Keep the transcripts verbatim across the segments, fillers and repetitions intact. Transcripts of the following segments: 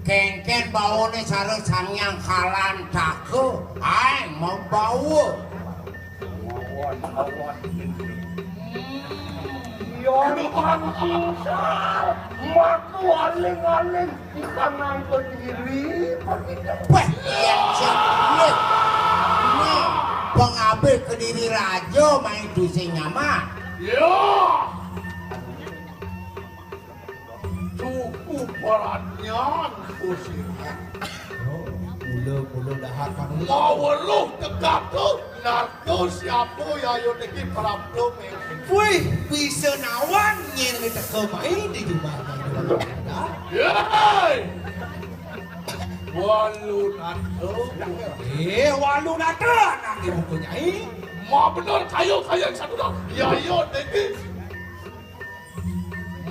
Kénkén bawané sareng Sang Hyang Kalantaka. Aé mabawa. Yang pansisal, maku aling-aling di kanang Kediri, pergi. Wah, yang sing bener. Nih, pengabih Kediri Raja main dusing nyama. Ya. Cukup beratnya, Gusti. Mula-mula dahar kan. Mau weluh tegap tu, narka siapa ya yo teki perap tu. Wih, bisa nawan nyen ni teka mai di rumah. Yai. Walu nata. Eh, walu nata anak ibu punyai. Ma bener kayu-kayu satu dah. Ya yo teki.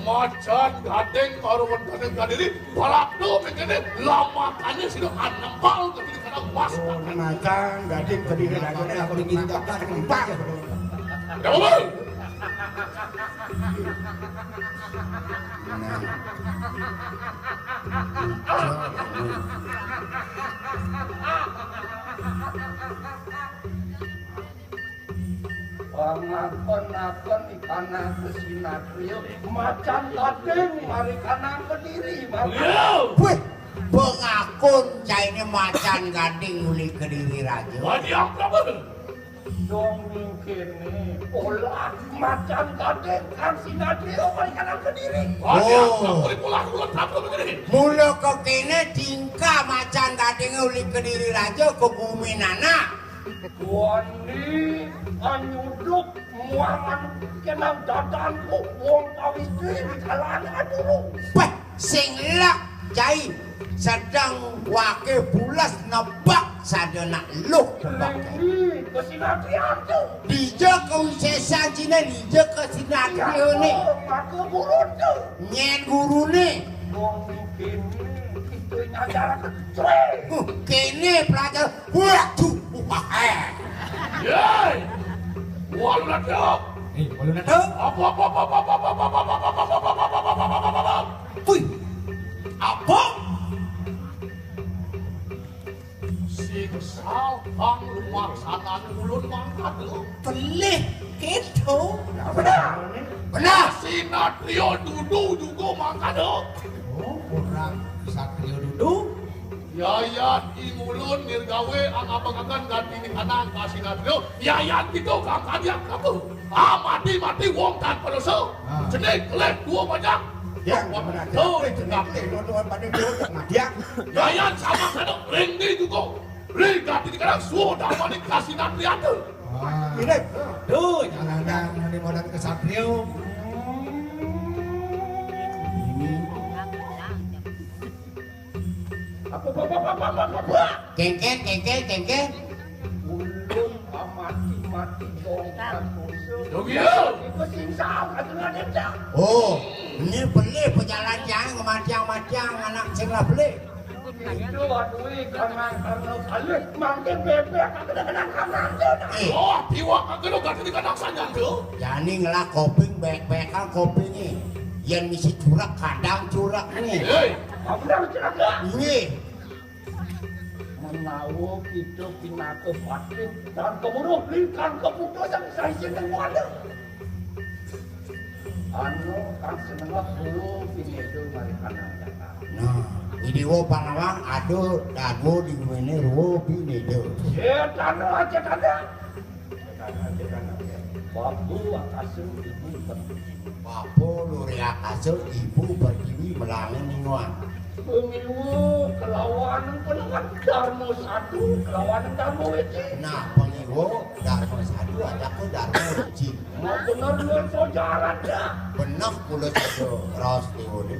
Macan Gading karo wentané Kediri, palakdo mengkene lamakané sida anempal Kediri kana mas. Oh, macan Gading Kediri rajané aku dimintakan tempat. Ya, betul. Pangakon-akon ikanang kesinatrio, macan Gading mari kanang Kediri, macan. Beliau. Wih, pengakon cainé macan Gading uli Kediri raja. Wadiah, Prabu. Dong mingkene, olah macan Gading kang sinatrio mari kanang Kediri. Wadiah, oh. Prabu, polah kula Prabu Kediri. Mula kekéné tingkah macan Gading uli Kediri raja ke bumi nana. Wani anyuduk muangan kenang dadanku wong pawistri di kalane aduru. Peh, sing lek cai sedeng wake bules nebak sadana luh nebak. Ih, kesinatrian tu. Dija kewisesan cine, dija kesinatrione. Maka guru tu. Nyen gurune. Wong kene kita ngajar kecil. Huh, kene pelajar. Waduh. Wah, eh. Yai. Walu nato. Eh, walu nato. Apa, apa, apa? Wih. Apa? Sing sal bang lumaksanan ulun mangkat lu. Pelih gitu. Benar. Benar. Sinatrio dudu juga mangkat lu. Oh, orang Satrio dudu. Yayan ingulun nirgawe ang abagagan ganti ni kanang kasih natrio. Yayan kita kang kadiak kamu. Ah, mati-mati wong tanpa dosa. Ah. Cenik kelek dua banyak. Ya, benar. Tuh, cenik kelek dua pada dua mati ya. Yayan sama kado ring ni juga. Ring ganti ni kanang sudah mani kasih natrio tu. Ah. Ini. Tuh, jangan-jangan mani modal kesatrio. Ini. Apa, apa, apa? Kengken, kengken, kengken. Ulun mati-mati dong. Dong iya. Itu sing saham, atuh ngadep dah. Oh, ini beli pejalan jangan kematian-matian anak sing lah beli. Itu aduh, karena, karena balik, makin bebek, aku dah kena kamar tu. Eh. Oh, tiwak aku dah ganti kena sanyang tu. Jani ngelak koping, bek-bekan kopingnya. Yang misi curak, kadang curak nih. Hei. Apa dah curak dah? Ini. Menawa kita pinaka patih dan kemuruh, lintang keputusan saya sing ada. Anu, kang senengah dulu pinaka mari kanang datang. Nah, di Dewa Panawang ada dado di rumene ruwa bineda. Ya, tanah aja kagak. Babu akasa ibu pertiwi. Babu luri akasa ibu pertiwi melangin ningoan. Pemiwa kelawan penengan Dharma Sadu kelawan Dharma Weci. Nah, pemiwa Dharma Sadu ada ke Dharma Weci. Mau bener lu sojaran dah. Bener kula sada raos dewa ni.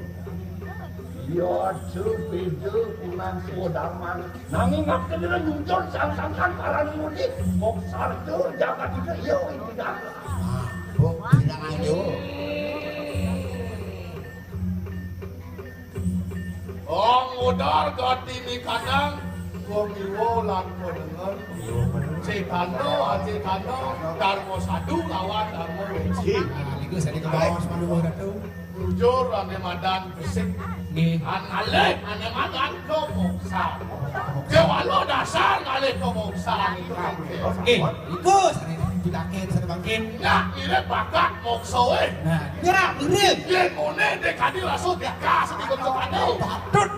Ya, aja beda kunang swadharman. Nanging aku kira nyucur sang-sangkan paran mudi. Kok sarjo jagat itu iya itu dah. Ah, kok bilang ayo. Ong udar gati ni kanang, wong iwo lan panengen. Cetana, acetana, Dharma Sadu lawan Dharma Weci. Nah, niku sane kebaos manuwuh Ratu. Jujur ane madan besik. Nggih. An ngalih, ané mangan, kemungsan. Kéwala dasar ngalih kemungsan. Nggih, iku sané dibangkit, sané bangkit. Nah, ini bakat moksa, eh. Nah, nyerah, mirip. Yén ngoné, dék kadi rasa biakas, ikut kepala. Patut.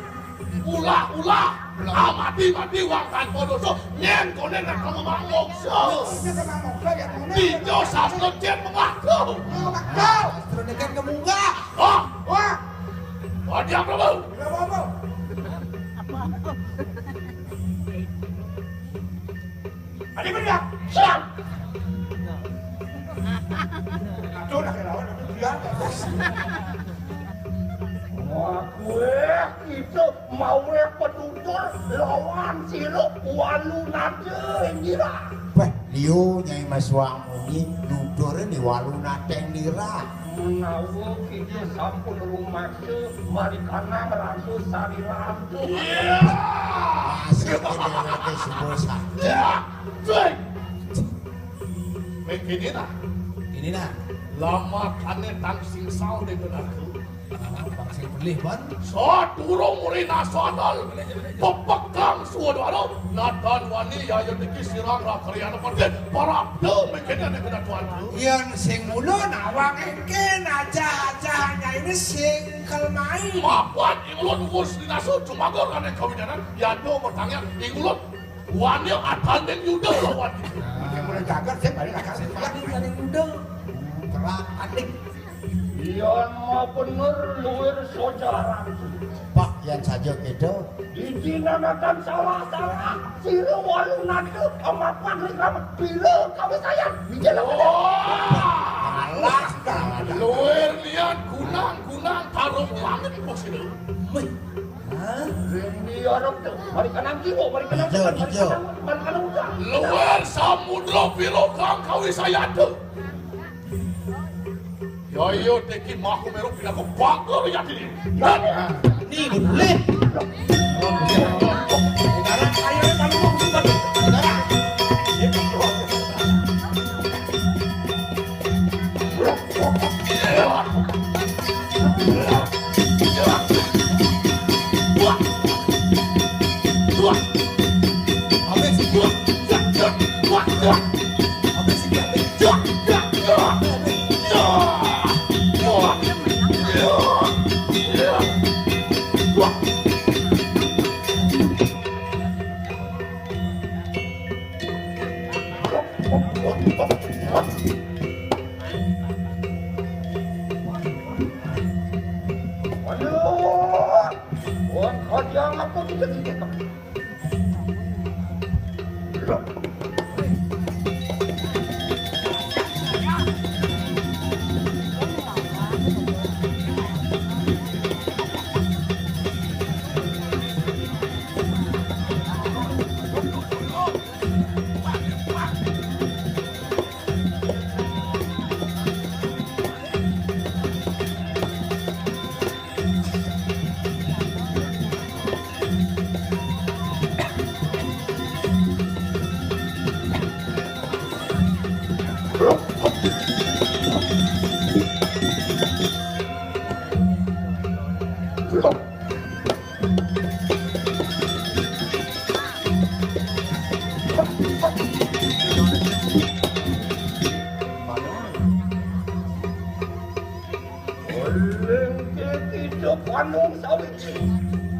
Ulah-ulah. Amati-mati wong tanpa dosa. Yén koné nak kamu moksa. Iya, sama moksa, ya, koné. Iya, sastra cén mengaku. Mengaku. Sastra cén kemunggah. Wah. Wah. Wah, dia apa, Bu? Dia apa, Bu? Ada benda. Siap. Aduh, nak lawan, aduh, dia. Wah, gue itu mau ya penutur lawan sirup walu nate ngira. Wah, liu Nyai Mas Wang Munyi nutur ini walu nate ngira. Menawa kita sampun rumaksa, marikana merasa sarirantu. Iya. Masih déwéké suba sakti. Ya, cuy. Mengkini nah. Ini nah. Lama kané tang singsal di benakku. Ah, bang sing pelih, Ban. Sadurung rinasana. Pepegang swadara, natan wani yaya niki sirang rakriyana pergi, parabda mengkene nek kena tuanku. Yen sing mula nawang engke, aja-aja nyai ini sing kelmai. Mapan ing ulun wus dinasu jumagur kane kawidanan, yado mertanggian ing ulun wani atanding yuda lawan. Mungkin mulai gagal, saya balik gagal. Sing wani tanding yuda. Terak tanding. Yen mau bener luwir sojaran. Pak, yen saja kéto. Dijinanakan salah-salah, sira walu nate amapan rikam bila kawisayan. Dijinanakan. Wah! Alah, luwir liyan gunang-gunang tarung langit kok sira. Wih. Hah? Ring dia orang tu. Mari kanan kiwa, mari kanan Ijo, kanan, mari ijo. Kanan, mari kanan utara. Luwir samudra bila kang kawisayan tu. Ya iya, teki maku meru pinaku bangga ya diri. Ni boleh. Sekarang ayo, ayo, ayo, sekarang. Aduh, wong kajang apa kita kita. Oleh kita panung sawiji.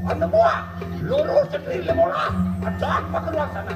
Anemua, lurus sedri lemola, adat pakeluar sana.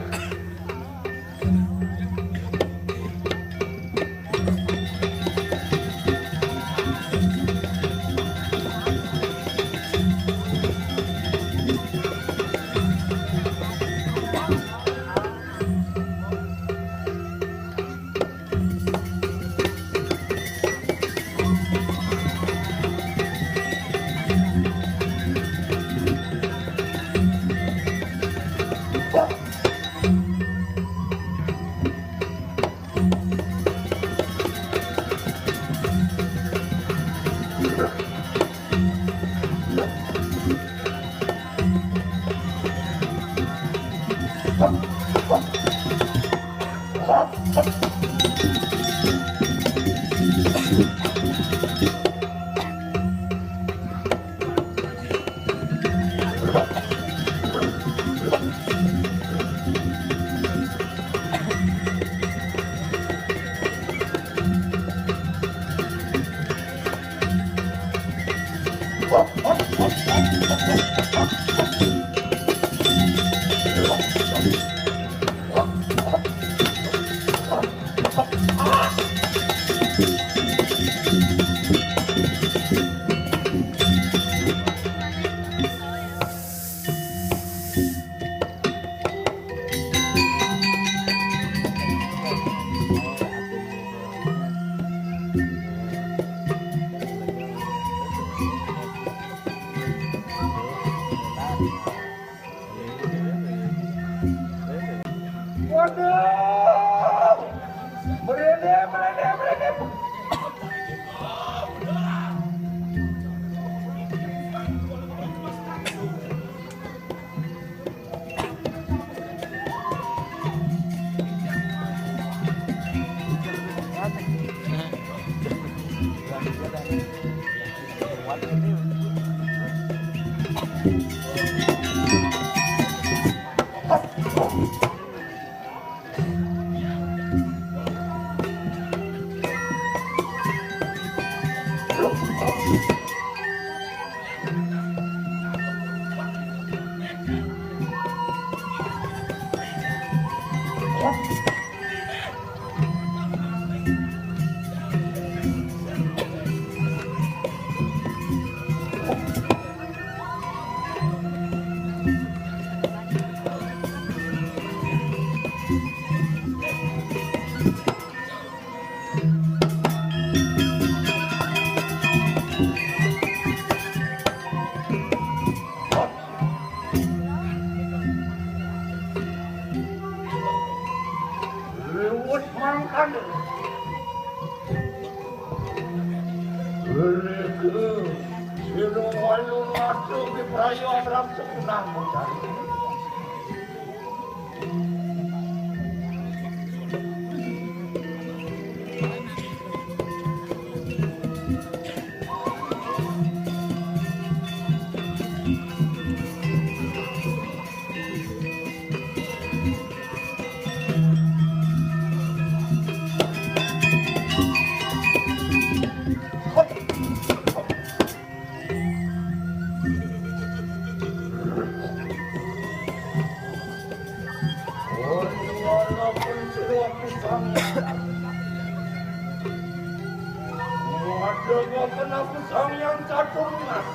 Waduh! Merene, merene, merene. Liwat mangkane. Leleke, sira walu ngatu ki praya alam sekunang mencari. Sang Yang Catur Mas,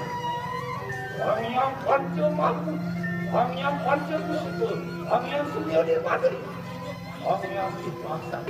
Sang Yang Panca Magu, Sang Yang Panca Puspa, Sang Yang Surya Dipati, Sang Yang Sipasang.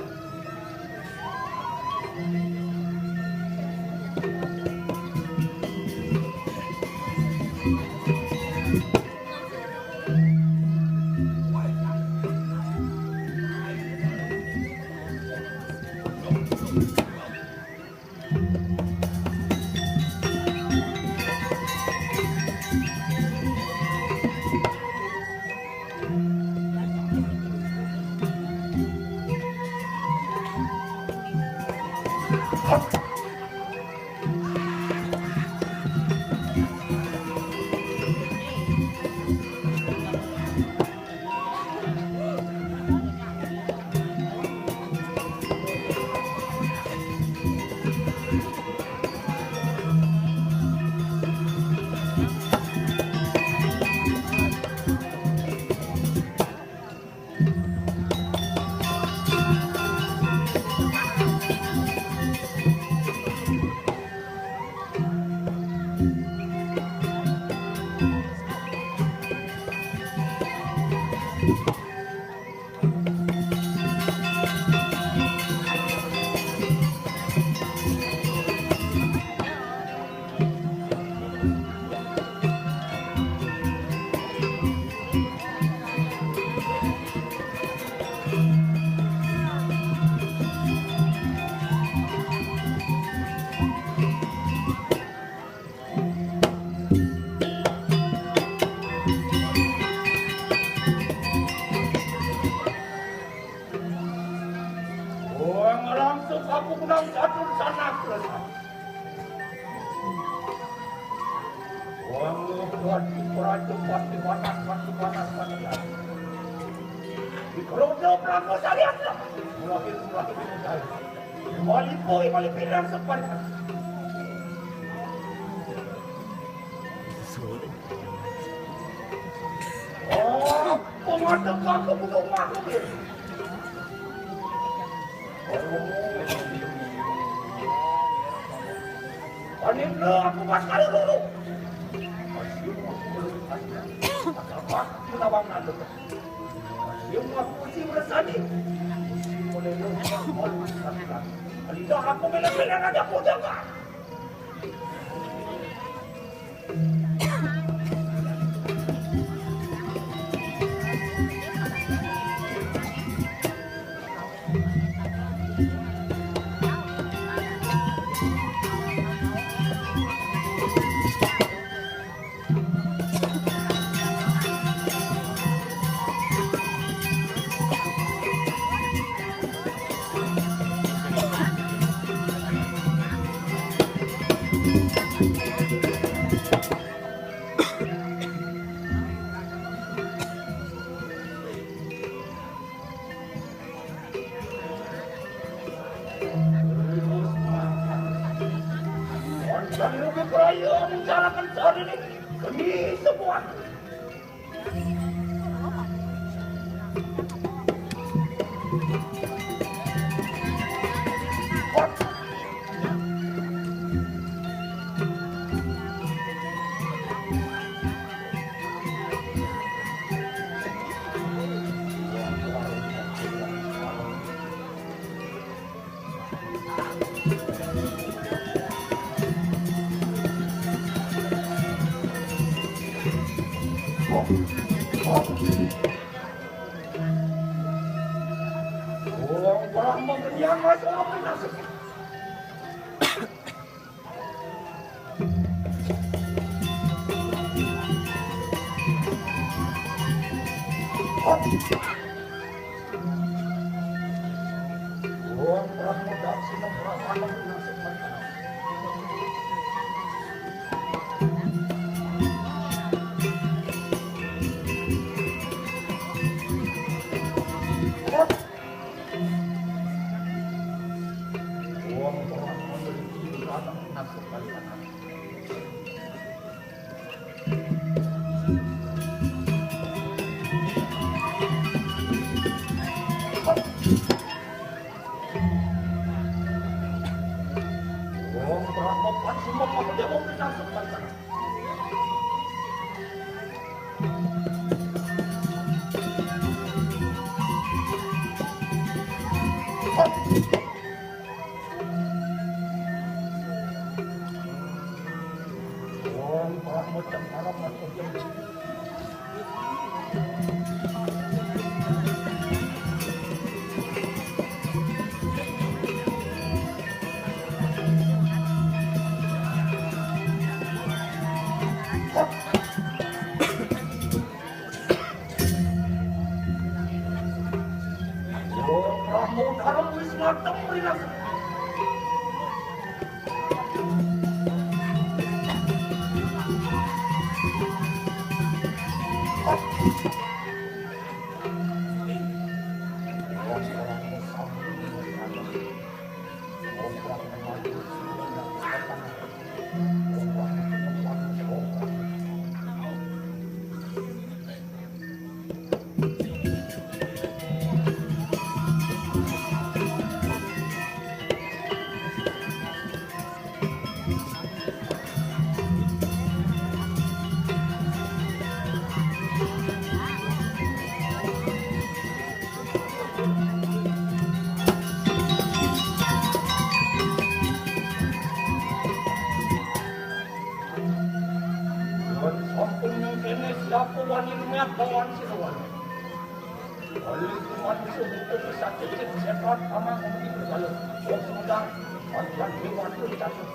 Wong langsung aku menang catur sana kerasa. Wong buat di perancung pasti panas, pasti panas, pasti panas. Di keroda pelangkau syariat lah. Mulai, mulai, mulai. Malipo, malipiran sepan. Sulit. Panik na aku pas kalururu. Asiyum aku, asiyum aku, asiyum aku, asiyum aku, asiyum aku, asiyum aku. Alita aku bela-bela raja ku jaga. Orang perang mengkenyang masuk. Sampun mangkene, sapa wani lumiat lawan sira wani? Oleh kuman suhu sakit setan amang mungkin berlalu. Wong sementara mantan dewan pun jatuh.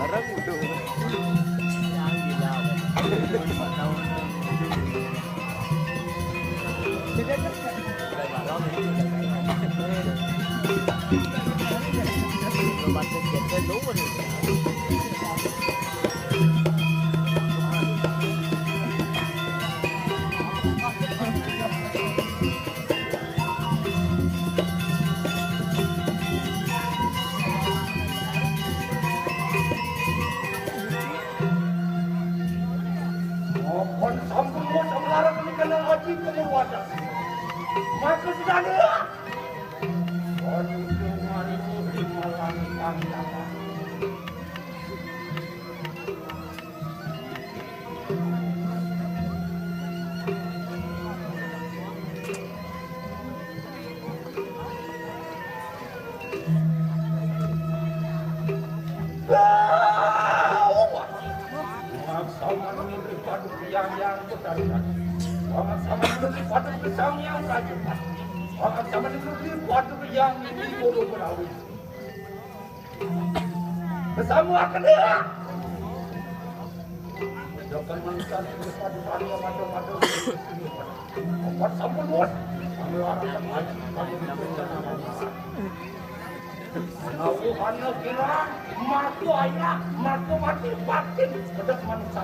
Orang udah. Yang gila. Jadi aja. Mohon sampun, mohon sampun, larang ini kena haji kamu wadah. Maka sudah dia. Mohon untuk hari ini malam kami datang. Sama dulu di padu yang yang bertarikan. Sama dulu di padu pisang yang kajukan. Sama dulu di padu yang ini guru berawi. Bersama kena. Jangan manusia di padu yang ada-ada. Empat sampun, Bos. Kami larang dan haji, kami tidak. Aku hanya kira marco ayah, marco mati, batin, pedas manusia.